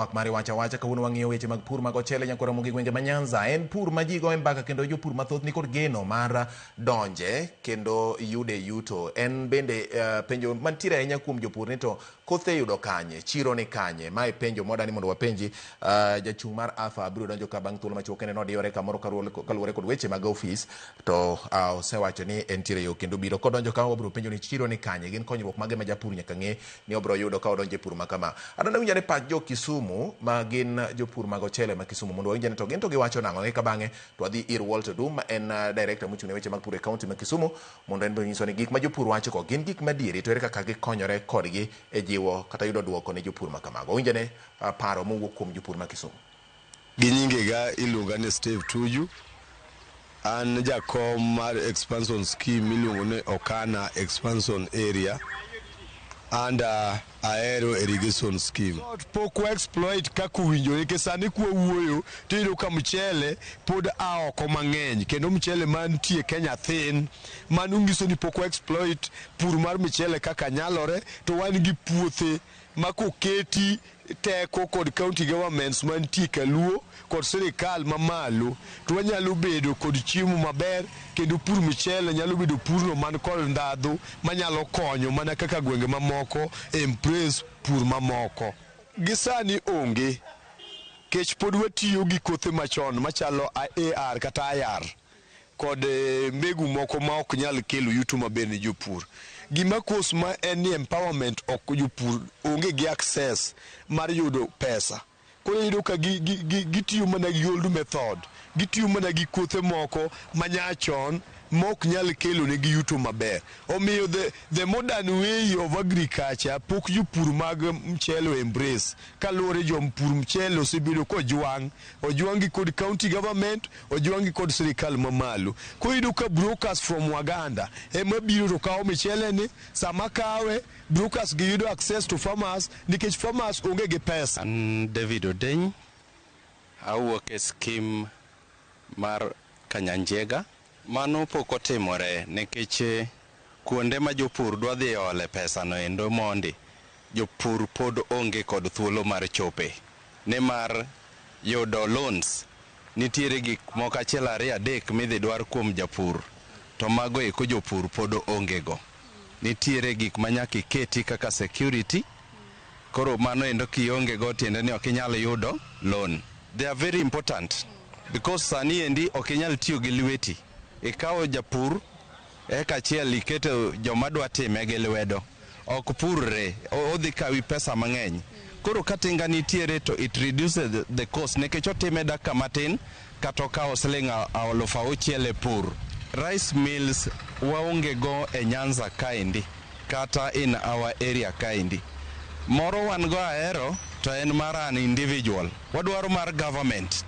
Twak mari wacho awacha kawuono wang'iyo weche mag pur mag ochele nyaka Ramogi gwenge ma Nyanza. En pur ma ji goye mbaka kendo jopur mathoth nikod geno mar donje kendo yude yuto. En bende penjo mantiere ahinya kuom jopur ni to kothe yudo kanye, chiro ni kanye. Mae penjo mwadani mondo wapenji. Jachung' mar AFA biro donjo ka bang' thuolo machuok kendo nodiyore kamoro kaluwore kod weche mag ofis to osewacho ni entiere yo kendo biro. Kodonjo ka wabiro penjo ni chiro ni kanye, gin konyruok mage ma japur nyaka ng'e ni obiro yudo ka odonjo e pur ma kama. Adwaro winjo ane pach jo Kisumu ma gin jopur mag ochele ma Kisumu mondo wawinj ane to gin to giwacho nang'o. Eka bang'e to wadhi ir Walter Dum ma en director mochung' ne weche mag pur e kaunti ma Kisumu mondo en be onyiswa ni gik ma jopur wacho go gin gik madieri to ere kaka gikonyore kodgi e jiwo kata yudo duoko ne jopur ma kamago. Wawinj ane paro mowuok kuom jopur ma Kisumu. Gi nyingega iluonga ni Steve Tuju. An jakom mar expansion scheme miluongo ni Okana Expansion Area under Ahero Irrigation Scheme. Pok wa exploit kaka owinjore nikech sani kwa wuoyo to iyudo ka mchele pod a oko mang'eny kendo mchele mantie Kenya thin. Mano nyiso ni pok wa exploit pur mar mchele kaka nyalore to wan gi puothe ma koketi teko kod county governments mantie kaluo kod sirikal mamalo to wanyalo bedo kod chiemo maber kendo pur mchele nyalo bedo purno man kod ndhadhu manyalo konyo mana kaka gwenge mamoko embrace pur mamoko. Gi sani onge kech pod watiyo gi kothe machon machalo AR kata IR kod mbegu moko ma ok nyal kelo yuto maber ne jopur. Gima cause ma en ni empowerment ok jopur onge gi access mar yudo pesa. Koro iyudo ka gitiyo mana gi old method, gitiyo mana gi kothe moko manyachon ma ok nyal kelo negi yuto maber. Omiyo the modern way of agriculture pok jopur mag mchele embrace. Kaluwore jopur mchele osebedo kojwang', ojwang' gi kod county government, ojwang' gi kod sirikal mamalo. Koro iyudo ka brokers from Waganda ema biro to kawo michele ni, sama kawe, brokers gi yudo access to farmers nikech farmers onge gi pesa. An David Odeny, awuok e scheme mar Kanyanjega. Mano pok otimore nikech kuonde ma jopur dwa dhi ole pesa no endo mondi, jopur pod onge kod thuolo mar chope. Nimar yudo loans nitiere gik moko achiel ariyo adek midhi dwar kuom japur to mago eko jopur pod onge go. Nitiere gik ma nyaka iketi kaka security, koro mano endo kionge go tiende ni ok inyal yudo loan. They are very important because sani endi ok inyal tiyo gi lweti. Ikawo japur eka achiel iketo joma dwa time gi lwedo. Ok purre, odhi kawi pesa mang'eny. Koro ka tinga nitiere to it reduces the cost nikech otime dakika matin kata okawo siling 6,000 e pur. Rice mills waonge go e Nyanza kaendi kata in our area kaendi. Moro wan go Ahero to en mar an individual. Wadwaro mar government.